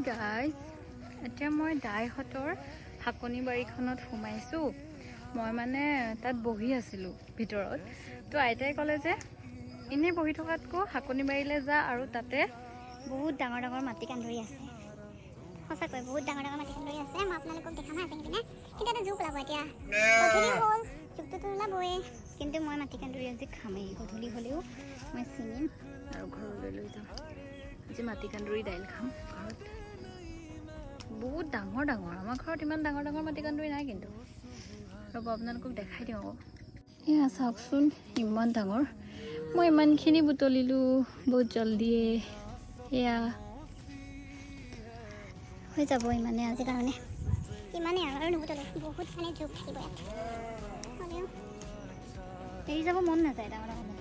Guys, এতিয়া মই দাইহঁতৰ শাকনি বাৰীখনত সোমাইছোঁ। মই মানে তাত বহি আছিলোঁ ভিতৰত। তো আইতাই ক'লে যে এনেই বহি থকাতকৈ শাকনি বাৰীলৈ যা আৰু তাতে বহুত ডাঙৰ ডাঙৰ মাটি কান্দুৰি আছে। সঁচাকৈ বহুত ডাঙৰ ডাঙৰ মাটি কান্দুৰি আছে। মই আপোনালোকক দেখাম হা পিনে। কিন্তু এটা জোক ওলাব। এতিয়া গধূলি হ'ল, জোকটোতো ওলাবই। কিন্তু মই মাটি কান্দুৰি আজি খামেই। গধূলি হ'লেও মই ছিঙিম আৰু ঘৰলৈ লৈ যাম। আজি মাটি কান্দুৰি দাইল খাম ঘৰত। বহুত ডাঙৰ ডাঙৰ, আমাৰ ঘৰত ইমান ডাঙৰ ডাঙৰ মাটি কান্দুৰি নাই কিন্তু। ৰ'ব, আপোনালোকক দেখাই দিওঁ আকৌ। এয়া চাওকচোন, ইমান ডাঙৰ। মই ইমানখিনি বুটলিলোঁ বহুত জল্দিয়ে। এয়া। হৈ যাব ইমানে আজিৰ কাৰণে, ইমানেই আৰু নুবুটলো। বহুত মানে জোক থাকিব ইয়াত। হ'লেও এৰি যাব মন নাযায় ডাঙৰ ডাঙৰ।